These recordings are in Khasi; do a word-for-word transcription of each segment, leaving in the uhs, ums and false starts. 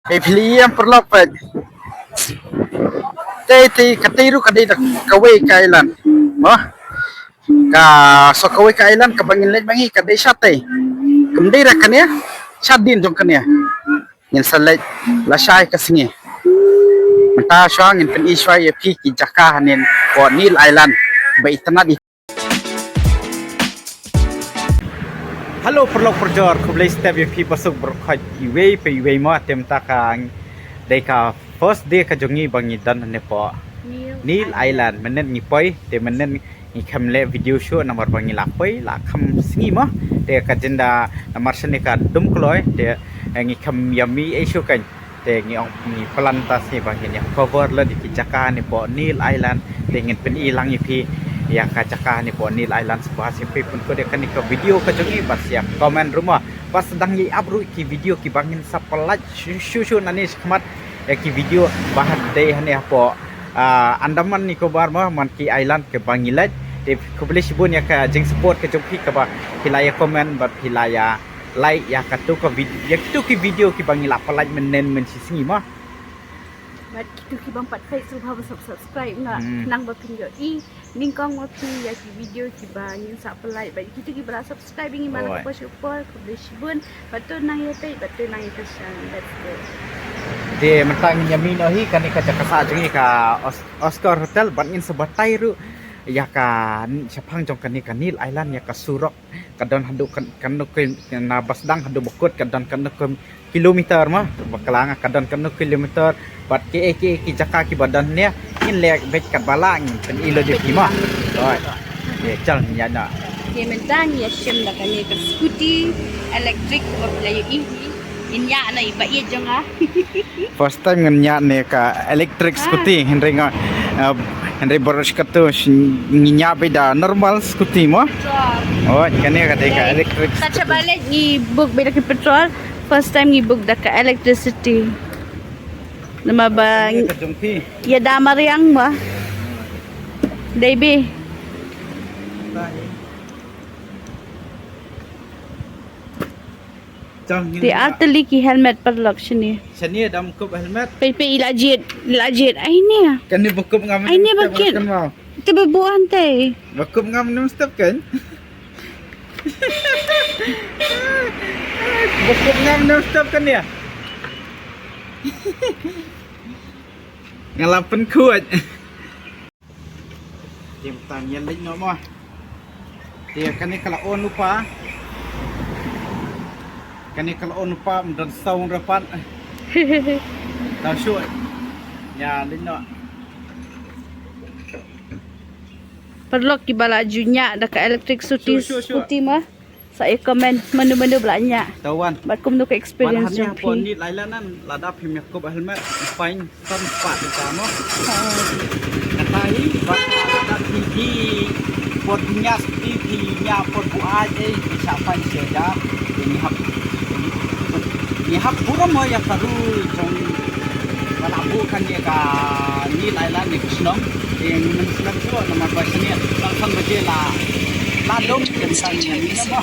Hei phi la ïam paralok pat. Te te ka te ruh ka dei da kawei ka island. Mo. Ka so kawei ka island kaba ngin leit ma ngi ka dei shatei. Kam dei ra kane. Shadien jong kane. Ngin sa leit lashai ka sngi. Mynta shuwa ngin pyni shuwa ïa phi ki jaka hangne. Ko Neil Island. Ba itynnad. Hello paralok parajor, khublei step ïa phi, ba suk ba khot iwei pa iwei mo. Te mynta ka dei ka first day ka jong ngi ba ngi don hangne hapoh Neil Island. Mynnin ngi poi, te mynnin ngi khlem leh video shuh namar ba ngi la poi la kham sngi mo. Te ka jinda namar shane ka dum kloi, te ngi khlem ïa mih ei shuh kan. Te ngi ong ngi plan ta sngi ba ngin ïa cover leh ïa ki jaka hangne hapoh Neil Island. Te ngin pyni lang ïa phi ïa ka jaka hangne hapoh Neil Island shuwa. Sa phi pynkut ïa kane ka video ka jong ngi bad sa comment ruh mo. Bad sdang ïa ap ruh ki video kiba ngin sa pynlait shuh shuh nangne shakhmat ïa ki video ba ha dei hangne hapoh, ah, Andaman Nicobar mo, man ki island kiba ngi leit. Te khublei shibun ïa ka jingsupport ka jong phi kaba phi la ïa comment bad phi la ïa like ïa katu ka video, ïa kitu ki video kiba ngi la pynlait mynnin mynshi sngi mo. Bad kitu ki bym pat peit sngewbha ban sub-, subscribe nga. Hmm. Khnang ba phin ïohi nyngkong ma phi ïa ki video kiba ngin sa pynlait. Bad kitu kiba la subscribe ïa ngi man la ka por sha ka por, khublei shibun. Bad to nang ïa peit, bad to nang ïa kyrshan. Let's go. Te mynta ngin ïa mih noh hi, kane ka jaka sah jong ngi ka Os-, Oscar Hotel, bad ngin sa batai ruh ïa ka shaphang jong kane ka Neil Island, ïa ka surok. Ka don haduh kan, kan ki, na ba sdang haduh ba kut ka don kan ki kilometer mo, ba kala nga ka don kan ki kilometer, bad ki, ki, ki jaka kiba don hangne, ngin leh beit katba lah, ngin pyni lut ïa phi mo. Oi. Te chal ngin ïa na. Te mynta ngi ïa shim da kane ka scooty electric ba phi la ïohi hi. Ngin ïa na i ba ïa jong nga. First time ngan ñiah ne ka electric scooty, hynrei nga, uh, hynrei baroh shi katto ngi ñiah beit da normal scooty mo. Oh, kane ka dei ka electric. Ta cha balej ngi book beit da ka petrol, first time ngi book da ka electricity. Namar ba ïa da mariang ba. Dei bi. Te ar tylli ki helmet paralok shane. Shane dam kup helmet. Pei pei ila jied, ila jied. Ai ne. Kane ba kup ngam. Ai ne ba kit. Te ba buan te. Ba kup ngam num step kan. Ba kup ngam num step kan ya. Ngala pynkhuid. Te mynta ngi leit noh mo. Te kane ka la on lypa. Kane ka la on lypa, ym don sound re pat. Tau shuh. Ïa leit noh. Paralok kiba la ju ñiah da ka electric scooty, shuh, shuh, shuh. Scooty mo. Sa ïa comment mano mano ba la ñiah. Tawan. Bad kumno ka experience jong phi. Nil Island nan lada phim ïa kup helmet, fine san spah tyngka mo. Kata hi bad lada phi, phi por ñiah, phi, phi ñiah por buaid ei, phi shah fine shi hajar. Ngi hap, ngi hap burom mo ïa ka rule jong ba la buh kane ka Nil Island ne ka shnong. Ïa ngin slem shuh namar ba shane tang san baje la, la dum. Kan san ïa ngin mo.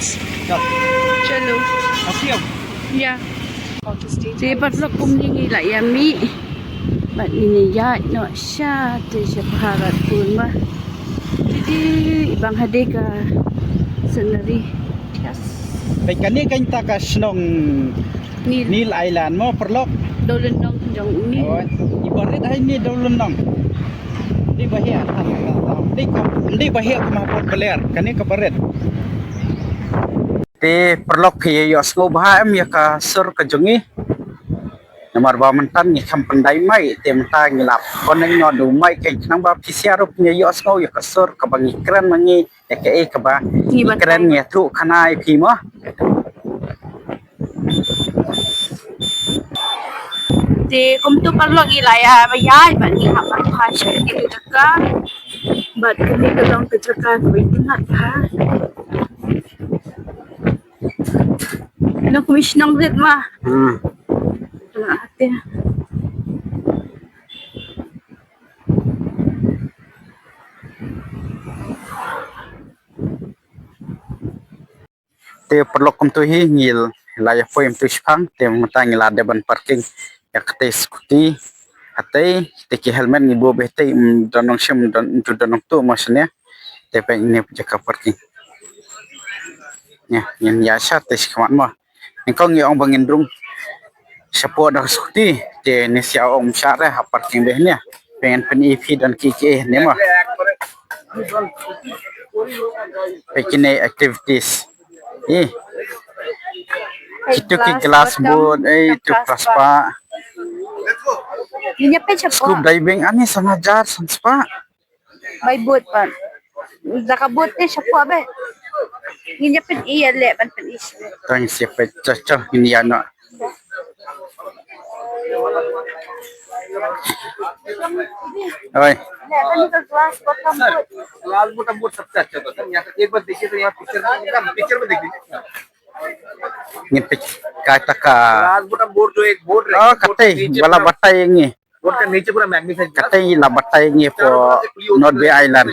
Chalo. Ïa. Te paralok kumne ngi la ïa mih. Bad ngin ïa ïaid noh sha te sha Bharatpur ma. Te te i bang hadei ka scenery. Yes. Peit kane ka, kata ka shnong Nil. Nil Island mo paralok. Dewlynnong jong u Nil. Oh, i barit hai ne Dewlynnong. Dei ba heh, dei ka, dei ba heh kumba Port Blair. Kane ka barit. Te paralok phi ïohsngew bha em ïa ka sur ka jong ngi. Namar ba mynta ngi kham pyndait mic, te mynta ngi la connect noh da u mic, khnang ba phi sngewthuh ruh phin ïohsngew ïa ka sur kaba ngi kren ma ngi, ïa kaei kaba ngi kren, ngi ïathuh khana ïa phi mo. Te kumto paralok ngi la ïa ba ïa ba ngi hap ban phai sha kane ka jaka. Bad kane ka long ka jaka kaba itynnad bha. Nong Commissioner rit ma. Hmm. Tengah hati. Te paralok kumto hi ngi la ïa poi kumto shipang, te mynta ngi la dep ban parking. Ïa katei scooty. Hatei te ki helmet ngi buh beit te, ym don nongshim, ym don, ym don nongtuh mo shane. Te peit ne jaka parking. Ïa, ngin ïa sha te shi khmat mo. Nyngkong ngi ong ba ngin rung shapoh da scooty, te ne sia ong sha re ha parking beit ne. Peit ngan pyni phi don ki ki ne mo. Peit kine activities. Eh. Kitu ki glass boat, eh, itu plaspa. Ngin ïa peit shapoh. Scuba diving, ani san hajar, san spah. By boat pat. Da ka boat te shapoh beit. Ngin ïa peit ïa leh ban peit. Tang sia peit, cha cha, ngin ïa noh. Oi. Leh ban ka glass bottom boat. Glass bottom boat सबसे अच्छा होता है सर। यहाँ से एक बार देखिए तो यहाँ पिक्चर में, पिक्चर में देखिए। Ngin peit kata ka. Glass bottom boat जो एक बोट रहती है, Oh, katei, ba la batai ngi. Boat का नीचे पूरा magnifying glass. Katei la batai ngi hapoh North Bay Island.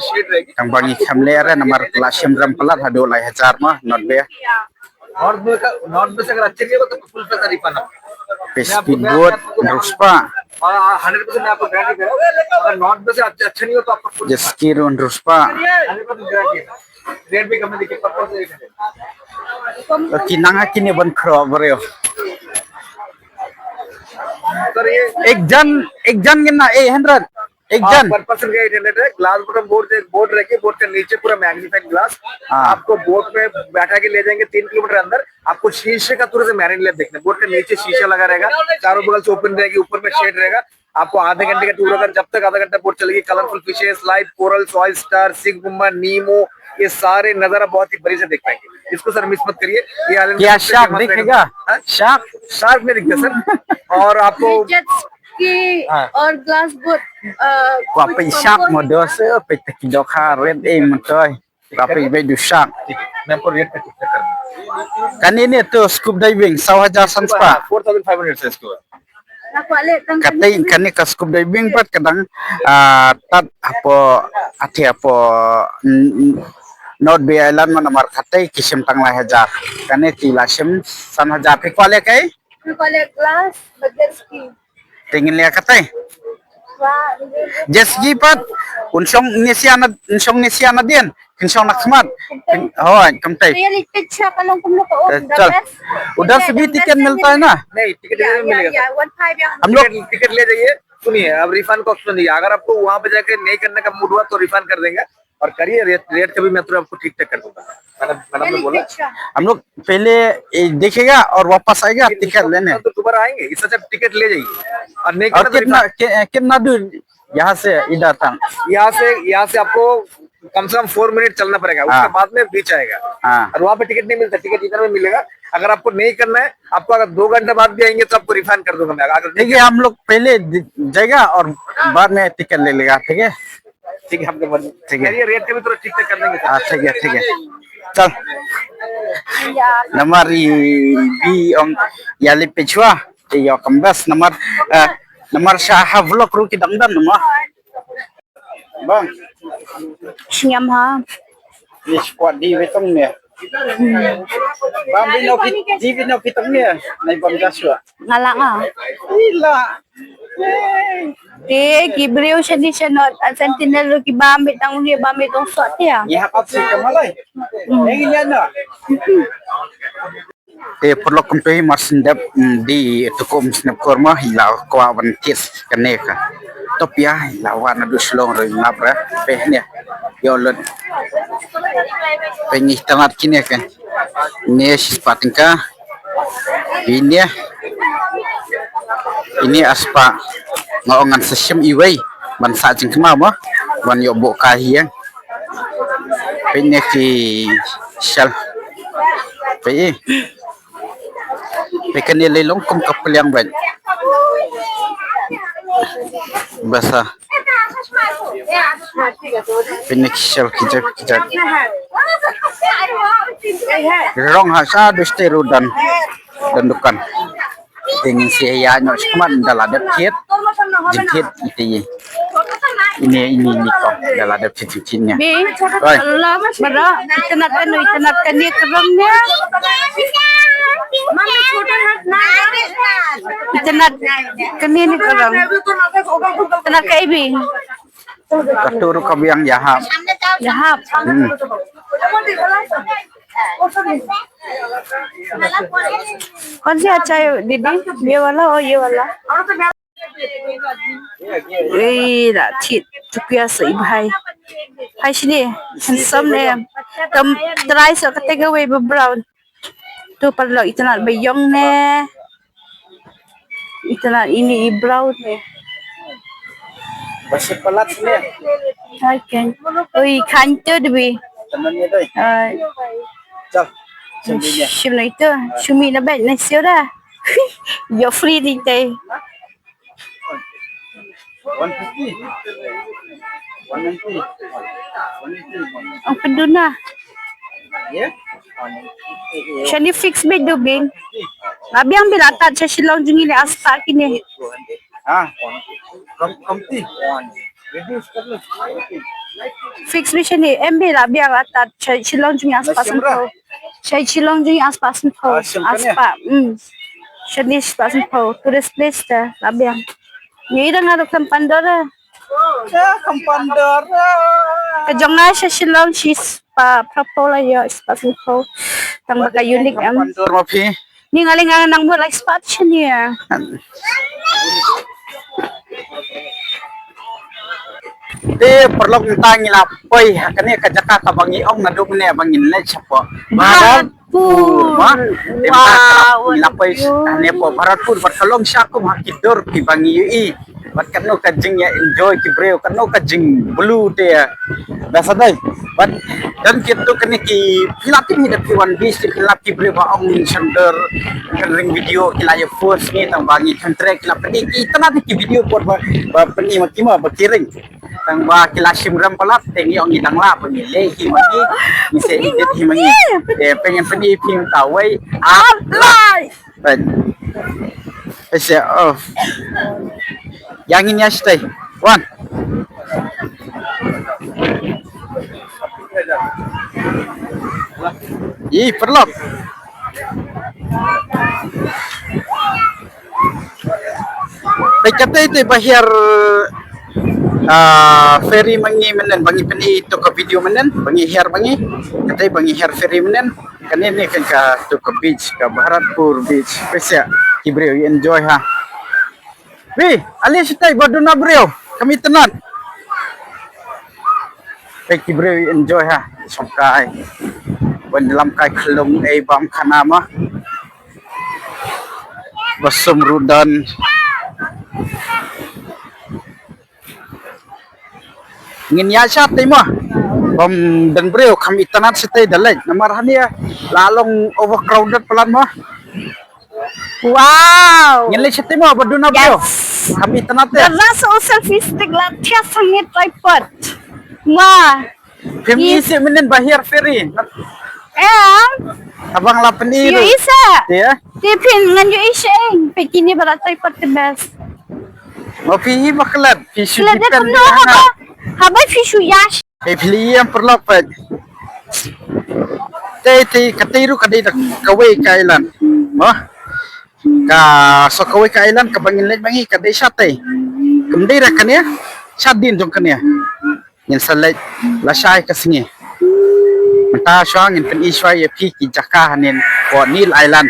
Tang ba ngi khlem leh re namar la shim rem palat haduh lai hajar mo North Bay. North bay का, north बे से अगर अच्छे नहीं हो तो फुल पैसा रिफंड आपको। Peit speed boat, hynriew spah. और हंड्रेड परसेंट मैं आपको गारंटी दे रहा हूँ, अगर नॉर्थ बे से अच्छे, अच्छे नहीं हो तो आपको full Jet ski ruh hynriew spah. Hundred percent guarantee है। रेट भी कम है, देखिए, पर्पल से एक है। Ki nang ha kine ban khroh briew. Sir, ये Ek jan, ek jan ngin na eight hundred. Ek jan. पर पर्सन का एट हंड्रेड है। ग्लास बॉटम बोट, एक बोट रखिए, बोट के नीचे पूरा मैग्नीफाइंग ग्लास। हाँ। आपको बोट में बैठा के ले जाएंगे तीन किलोमीटर अंदर, आपको शीशे का थ्रू से मैरिन लाइफ देखना है। बोट के नीचे शीशा लगा रहेगा, चारों बगल से ओपन रहेगी, ऊपर में शेड रहेगा। आपको आधे घंटे का टूर होगा, जब तक आधा घंटा बोट चलेगी, colourful fishes, live corals, oyster, सिंगमुम्मा, नीमो, ये सारे नजारा बहुत ही बढ़िया से देख पाएंगे। इसको सर मिस मत करिए। ये आइलैंड क्या का सबसे shark फेमस दिखेगा? आइटम है। Shark? शार्क नहीं दिखता सर। और आपको जेट स्की हाँ। और ग्लास बोट, अ, Kwah peit shark mo, dos, peit te ki dohkha red, eh, mo toi. Kwah peit beit u shark. मैं आपको रेट पे चेक कर दूँ। Kane ne to scuba diving, saw hajar san spah. Four thousand five hundred से इसको। Katei, kane ka scuba diving pat ka dang, ah, tad hapoh, ati hapoh, mm, mm, North Bay Island mo namar katei ki shim tang lai hajar. Kane ki la shim san hajar. Phi kwah leh kaei? Phi kwah leh glass, bad jet ski. Te ngin leh katei. Wah, ini. Jet ski pat. Un shong ne sia na, un shong ne sia nadien. Kin shong na khmat. Kumtei. Kin, hooid, kumtei. Te ïa leit peit sha ka long kumno ka um, Eh, the chal. Best. उधर से भी टिकट मिलता है ना? नहीं, टिकट इधर भी मिलेगा। या, या, वन फ़ाइव या। हम लोग टिकट, टिकट ले जाइए। सुनिए, अब रिफंड का ऑप्शन नहीं है। अगर आपको वहाँ पे जाके नहीं करने का मूड हुआ तो रिफंड कर देंगे। और करिए रेट, रेट का भी मैं थोड़ा आपको ठीक ठाक कर दूंगा। मैडम, मैडम ने बोला। हम लोग पहले, ए, देखेगा और वापस आएगा टिकट लेने। तो दोबारा आएंगे, इससे अच्छा टिकट ले जाइए। और नहीं और करना तो कितना, रिफंड। कि-, कितना दूर यहाँ से इधर तक? यहाँ से, यहाँ से आपको कम से कम फोर मिनट चलना पड़ेगा, उसके हाँ। बाद में बीच आएगा। हाँ। और वहाँ पे टिकट नहीं मिलता, टिकट इधर में मिलेगा। अगर आपको नहीं करना है, आपको अगर दो घंटे बाद भी आएंगे तो आपको रिफंड कर दूंगा मैं। अगर नहीं ठीक है, हम लोग पहले दि-, जाएगा और बाद में टिकट ले लेगा, ठीक है? ठीक है, आपको बन-, ठीक है। चलिए, रेट का भी थोड़ा ठीक ठाक कर देंगे। हाँ, ठीक है, ठीक है। चल। Namar i bi ong ïa leit peit shuwa. Te ïoh kam best namar, eh, namar sha ha vlog ruh ki dang don namar. Bang. Sngem ha. Ni squad di wetong ne. Bang bino pit, di bino pitong ne. Nai bang Joshua. Nga la nga. Ila. Te ki briew shane sha North Sentinel ruh ki bam beit tang ruh bam beit tong sot te ya. Ngi hap ap si ka malai. Hmm. Ngi nya na. Te paralok kumto hi mar shen dep, mm, di tukum snep kor mo hi la kwah ban thied kane ka. Topia hi la wan naduh Shillong ruh ngap re pe ne. Ïoh lut. Pe ngi tang at kine ka. Ine shispah tyngka. Ine. Ine arspah. Nga ong ngan sa shim iwei ban sah jingkma mo. Ban ïoh buh ka hi ïa. Peit ne ki shell. Peit. Peit kane lei long kum ka pliang bad. Basa. Peit ne ki shell ki jait ki jait. Rong ha sha dus te ruh don. Don dukan. Te ngin sa ïa noh shakhmat da la dep thied. Jingthied ite i. Ine ine ine ko da la dep thied thied ne. Oi. Lam bara itynnad kano itynnad kane ka rong ne. Itynnad, kane ne ka rong. Itynnad ka ibi. Katu ruh ka biang ïahap. Ïahap. Hmm. कौन सी अच्छा है दीदी? ये वाला और ये वाला? Ei, da thit, tu kya sa i bhai. Hai sini, handsome ne. Tam try sa kata ka wei ba brown. Tu paralok itynnad ba ïong ne. Itynnad ini i brown ne. Ba shi palat sini. Hai kan. Oi, kan tu dbi. Teman ni doi. Ai. Chal. Sini ni. Shim na itu, shumi na bet na siora. You're free ni dai. One fifty. One ninety. One eighty. Ang paduna. Yeah? Shani fix bit do bin. Labiang bila tat sha Shillong jingin ni aspa kini. Ah, kam kamti. Reduce kar lo. Fix bit shani em bi labiang atat sha Shillong jingin aspa sempho. Sha Shillong jingin aspa sempho. Ah, sempho ni? Aspa. Hmm. Shani aspa sempho. Tourist place ta labiang. Ni ida nga dok kam pandora. Ya, kam pandora. Ka jong nga sha Shillong shi spa propo la yo spa sempho. Tang ba ka unique em. Kam pandora ma phi. Ni nga leng nga nang mut lai spot shane ïa. Te paralok mynta ngi la poi ha kane ka jaka kaba ngi ong naduh mynne ba ngin leit shapoh Bharatpur. Bharatpur. Ma? Te mynta ngi la poi hangne hapoh Bharatpur bad ka long sha kum ha ki dur kiba ngi ïohi. Bad katno ka jingïa enjoy ki briew, katno ka jingblue te. Best dei. Bad don kito kine ki phi la tip hi da phi wan beach te phi la ki briew ba ong sha dur kan ring video ki la ïa post ngi tang ba ngi contract ki la pyni ki tang na ki video por ba ba pyni ma ki ma ba ki ring. Tang ba ki la shim rem palat te ngi ong ngi dang la ba ngi leh hi ma ngi. Ngi se edit hi ma ngi. Te pynban pyni phi ta wei. Ap lai. Right. Pese, oh. Ïa ngin ïa stay. Wan. Ih, paralok. Peit katei te ba hiar, ah, ferry ma ngi mynnin ba ngi pyni ïa ito ka video mynnin ba ngi hiar ma ngi. Katei ba ngi hiar ferry mynnin. Kane ne kan katu ka beach, ka Bharatpur beach. Peit sha ki briew enjoy ha. Wi, ale shatei ba duna briew. Kam itynnad. Peit ki briew enjoy ha. Shongkai. Wan lam kai khlung ei bam khana ma. Ba sum rudan. Ngin ïa shatei mo. Bam dang briew kam itynnad shatei da leit. Namar hangne la long overcrowded palat mo. Wow. Ngin leit shatei mo ba duna briew. Yes. Kam itynnad te. Da ras o selfie stick la thiah sangit tripod. Wah. Phim ïohi seh mynnin ba hiar ferry. Em. Haba nga la pyni ruh. Ïohi seh. Ïa. Te phin ngan ïohi seh. Peit kine ba la tripod te best. Ma phi hi ba klet phi shu depend. Haba phi shu ïa. Peit phi ïa paralok peit. Te te katei ruh ka dei da kawei ka island. Mo. Ka so kawei ka island kaba ngin leit ma ngi ka dei shatei. Kam dei da kane. Shadien jong kane. Ngin sa leit lashai ka sngi. Mynta shuwa ngin pyni shuwa ïa phi ki jaka hangne Port Nil Island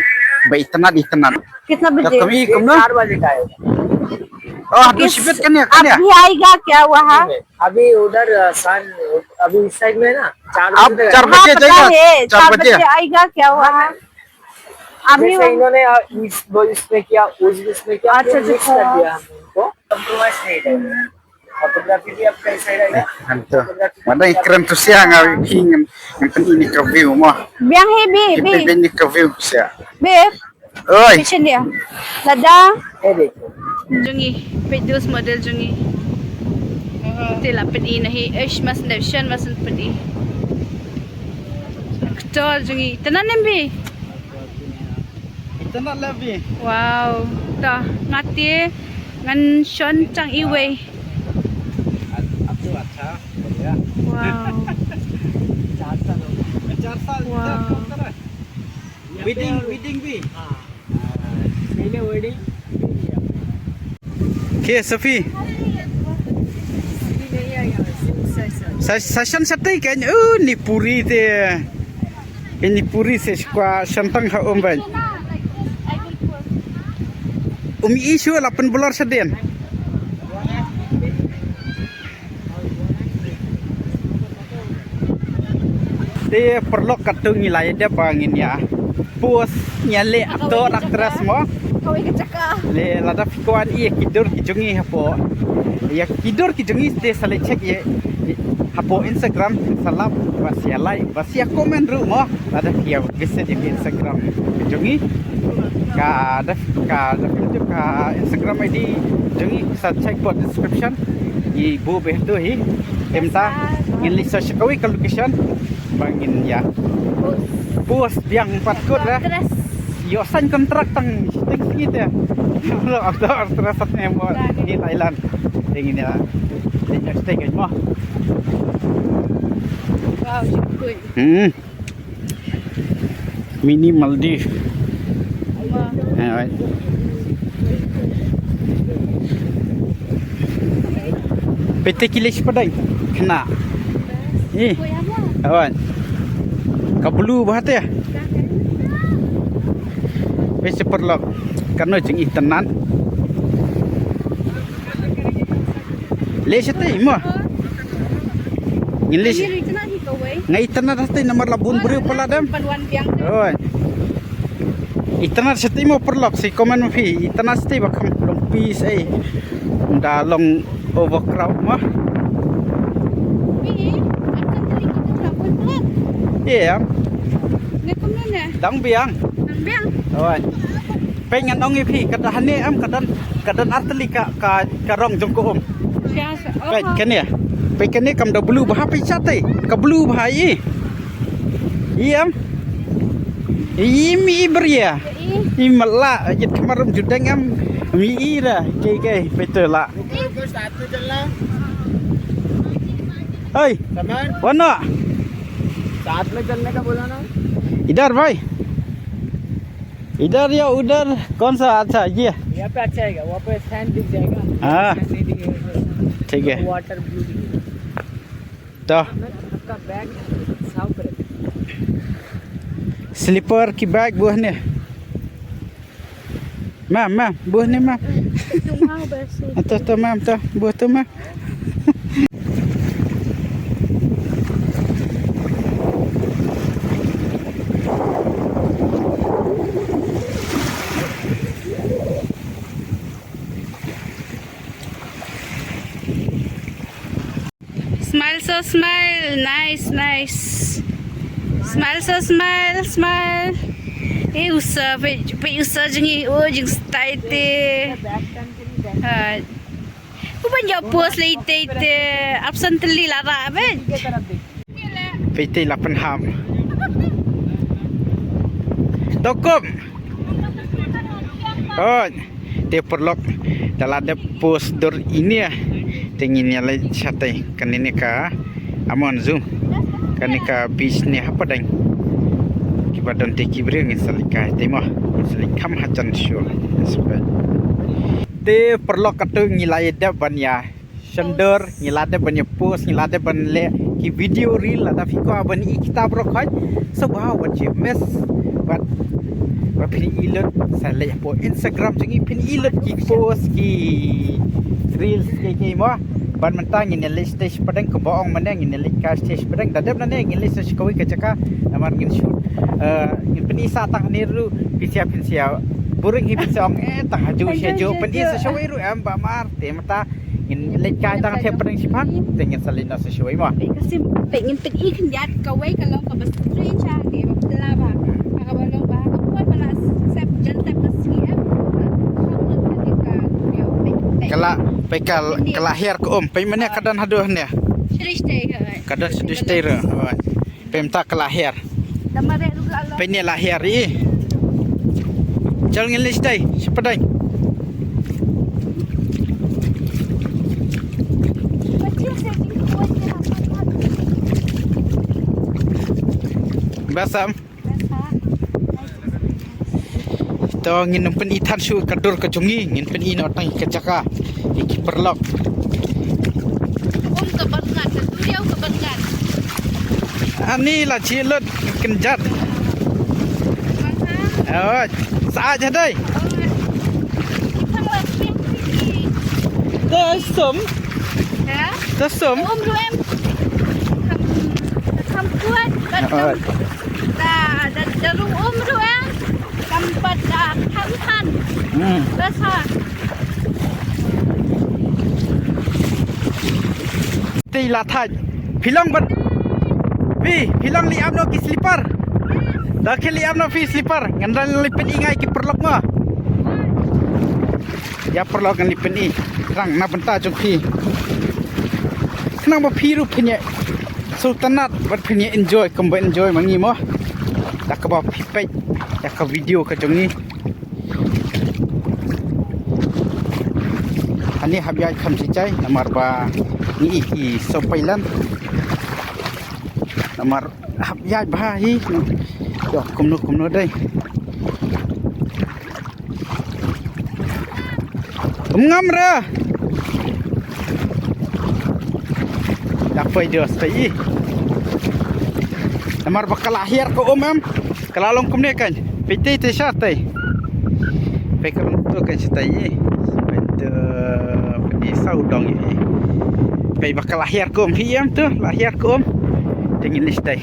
ba itynnad itynnad. कितना बजे? Kami kumno? चार बजे का है। Oh, tu sibit kan ya, kan ya? अभी आएगा क्या वहाँ? अभी उधर, अ, सन, अभी इस साइड में है ना, चार बजे आप तक है। चार हाँ, बजे पता जाएगा? है, चार चार बजे? बजे आएगा क्या वहाँ? अभी जैसे वहाँ इन्होंने, अ, इस, वो इसमें किया, उस इसमें किया, अच्छा, फिर अच्छा, मिक्स कर अच्छा। दिया हमने इनको। कॉम्प्रोमाइज नहीं रहेगा। फोटोग्राफी भी आपका इस साइड आएगा। Hantu. Mana ikram tu siang awi king yang penting ni ka view mo. Biang hi bi, bi. Ini ka view siang. Bi. Oi. Kitchen dia. Lada. Eh, bi. Jong ngi, peit dos model jong ngi. Te la pyni na hi, ish mas nep shan mas pyni. Actor jong ngi, tena nem bi. Itynnad leh bi. Wow. Ta, nga te ngan shon tang iwei. Ab to acha, बढ़िया। Wow। चार साल हो गए। चार साल। Wow। इधर कब करा है? ये Wedding, wedding bi. Pehla wedding. Okay, Safi. Sa, sa shan shatei kan, uh, ni puri te. Ini puri se kwa shantang ha um ban. Um i shu la pynbulor shaden. Te paralok katto ngi la ïa dep ba ngin ïa post, ngi ïa leh actor actress mo. Kawei ka jaka. Le lada phi kwah ban ïa ki dur ki jong ngi hapoh, ïa ki dur ki jong ngi te sa leh check ïa hapoh Instagram, sa lap ba sa ïa like ba sa ïa comment ruh mo. Lada phi ïa visit ïa ki Instagram ki jong ngi, ka da, ka da, ka Instagram I D jong ngi sa check hapoh description. Ngi buh beit tu hi. Te mynta ngin leit sa sha kawei ka location ba ngin ïa post biang pat kut lah. Ïoh sign contract tang shiteng sngi te. Actor actress ne mo, Hill Island. Te ngin ïa leit shatei kan mo. Wow, good. Hmm. Mini Maldives. Alright. Peit te ki leit sha pdeng. Kena. Eh. Alright. Ka blue bha te. Peit te paralok. Kano jingitynnad. Leit shatei mo. Ngin leit. Nga itynnad shatei namar la bun briew palat em. Oi. Itynnad shatei mo paralok, sa comment ma phi. Itynnad shatei ba kham long peace ei. Da long overcrowd mo. Ïa. Dang biang. Dang biang. Oi. Peit ngan ong ïa phi, ka don hangne em, ka don, ka don artylli ka, ka, ka rong jong ka um. Peit kane. Peit kane kam da blue bha, peit shatei. Ka blue bha i. I em. I mi i bria. I mala, jit kamarum judeng em. Mi i ra. Kei kei, peit tu la. Hey, wano? साथ में चलने का बोला ना। इधर भाई। इधर या उधर कौन सा अच्छा? ये। यहाँ पे अच्छा आएगा, वहाँ पे सैंड दिख जाएगा। हाँ। सैंड नहीं दिखेगा। ठीक है। वाटर ब्लू दिखेगा। तो आपका बैग साफ करेगा। Slipper ki bag buh ne. Mam, mam, buh ne mam. Ato, to mam, to buh to mam. Smile, so smile. Nice, nice. Smile, so smile, smile. Eh, usa, pe, pe usa jing i, oh, jing style te. Ha. U ban ïa post lei te te. Absent li la ra, be. Peit te la pynhap. Dokum. Oh. Te paralok, da la dep post dur ine, te ngin ïa leit shatei, kane ne ka Amon Zoo, kane ka beach ne hapdeng. Kiba don te ki briew ngin sa leit kai te mo, ngin sa leit kham hajan shuh. Te paralok, katto ngi la ïa dep ban ïa shon dur, ngi la dep ban ïa post, ngi la dep ban leh ki video reel, lada phi kwah ban i kita baroh khoit. So ba wat ju miss, bad ba phin i lut, sa leit hapoh Instagram jong ngi phin i lut ki post, ki reels, ki, ki mo. Bad mynta ngin ïa leit shatei shapdeng, kumba ong mynne ngin ïa leit kai shatei shapdeng, da dep nangne ngin leit sa sha kawei ka jaka, namar ngin shoot, eh, ngin pyni sa tang hangne ruh, phi sa, phin sa burom hi, phin sa ong, eh, tang hajuh sha juh, pyni sa shawei ruh em, ba mar te mynta ngin leit kai tang te pdeng shipang, te ngin sa leit noh sa shawei mo. Peit ka sim, peit ngin peit i khyndiat kawei ka long kaba strange ha, te ba pla ba. Kaba long ba ka poi ba la sep jan sep ka sngi em. Ka la, peit ka, ka la hiar ka um, peit mynne ka don haduh ne. Ka don sdang sdang. Peit mynta ka la hiar. Peit ne la hiar i. Chal ngin leit shatei shapdeng. Basam. To ngin ym pyn-i than shuh ka dur ka jong ngi, ngin pyn-i noh tang ka jaka ïa ki paralok. Um ka berngat, ka duriaw ka berngat. Ani la chi lut kynjat. Oh, sa aja dai. Da sum. Ha? Da sum. Um ruem. Kam, kam kuat, kam, da, da, da ruh um ruem. Kam pat da kam han. Hmm. Basa. Te la thait. Phi long ban. Phi, phi long leit ap noh ki slipper. Da ki leit ap noh phi slipper. Ngan dang leit pyn-i ngai ki paralok mo. Ïa paralok ngan leit pyn-i. Rang na bynta jong phi. Khnang ba phi ruh phin ïa sngewtynnat bad phin ïa enjoy kumba enjoy ma ngi mo. Da kaba phi peit ïa ka video ka jong ngi. Ani hap ïaid kham shisha namar ba ngi i ki sopai lan. Namar hap ïaid bha hi. Yo, kumno kumno dei. Um ngam re. Da poi dio stai. Namar ba ka la hiar ka um em. Ka la long kumne kan. Pete te sha tai. Pei ka long to kan sha tai. Pei to pete sau dong i. Pei ba ka la hiar ka um hi em to, la hiar ka um. Te ngin leit stai.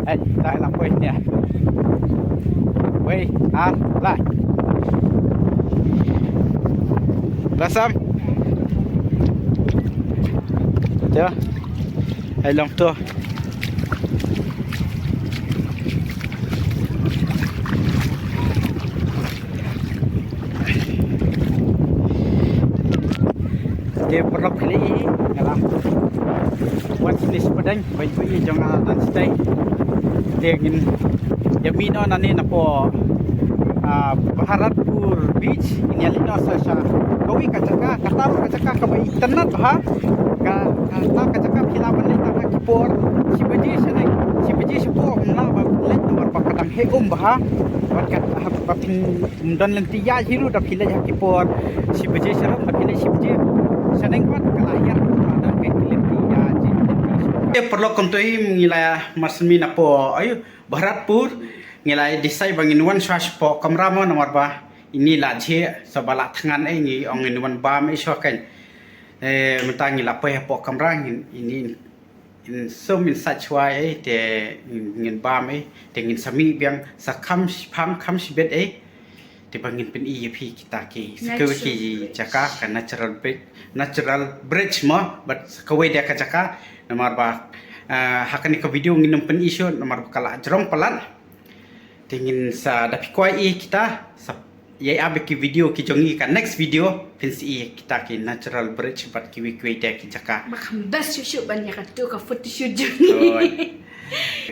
Ai, tai la poi nia. Wei, ar, lai. Basam. Ja. Ai long to. Te paralok kine i nga la wan sini spadeng bai bai jong nga dan stai. Te ngin ïa mih noh nane napoh, ah, Bharatpur Beach, ngin ïa leit noh sa sha kawei ka jaka, kata ruh ka jaka kaba itynnat bha. Ka, kata ka jaka phi lah ban leit tang ha ki por shi baje shaneng, shi baje shapoh ngin lah ban leit namar ba ka dang heh um bha. Bad ka, ba phin ym don lynti ïaid hi ruh da phi leit ha ki por shi baje sharong, da phi leit shi baje shaneng pat ka la hiar ruh ba don ka lynti ïaid, lynti shuh. Te paralok, kumto hi ngi la marsien mih napoh, ayu, Bharatpur. Ngi la decide ba ngin wan shuwa shapoh kamra mo namar ba ini la jhieh, sa ba la thngan ei, ngi ong ngin wan bam ei shuwa kan. Eh, mynta ngi la poi hapoh kamra, ngin, ini in sum in sach wai ei, te ngin, ngin bam ei, te ngin sa mih biang sa kham shi-, phang kham shibit ei. Te ba ngin pyni ïa phi kita ki, sa kawei ki jaka ka natural bridge, natural bridge mo, bad sa kawei de ka jaka, namar ba, ah, ha kane ka video ngin ym pyni shuh, namar ba ka la jrong palat. Te ngin sa da phi kwah ïa kita, sa ïa ap ki video ki jong ngi ka next video, phin sa ïa kita ki natural bridge bad kiwei kiwei de ki jaka. Ba kham best shuh shuh ban ïa katu ka photoshoot jong ngi.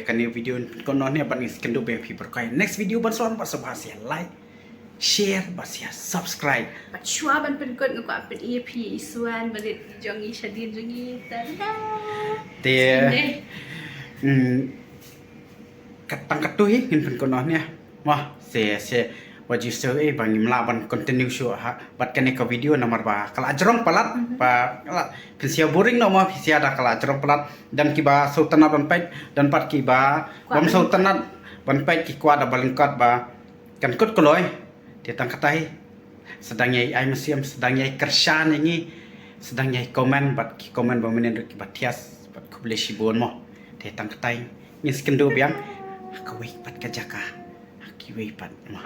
Kane video pynkut noh ne bad ngin sa kynduh biang phi baroh. Next video ban sa wan bad sa ba sa like, share bad sa subscribe. Bad shuwa ban pynkut nga kwah pyni ïa phi i swan barit jong ngi shadien jong ngi. Tada. Te, mm, Kat tang katto hi ngin pynkut noh ne. Mo, se, se, wat ju sngewsih eh ba ngim lah ban continue shuh ha bad kane ka video namar ba ka la jrong palat, ba ka la, phin sa ïa boring noh mo, phin sa ïa da ka la jrong palat. Don kiba sngewtynnat ban peit, don pat kiba bym sngewtynnat ban peit, ki kwah da ba lyngkot ba kan kut kloi. Te tang katai, sdang ïa ai mynsiem, sdang ïa ai kyrshan ïa ngi, sdang ïa ai comment bad ki comment ba mynnin ruh kiba thiah bad khublei shibun mo. Te tang katai, ngin sa kynduh biang ha kawei pat ka jaka, ha kiwei pat mo.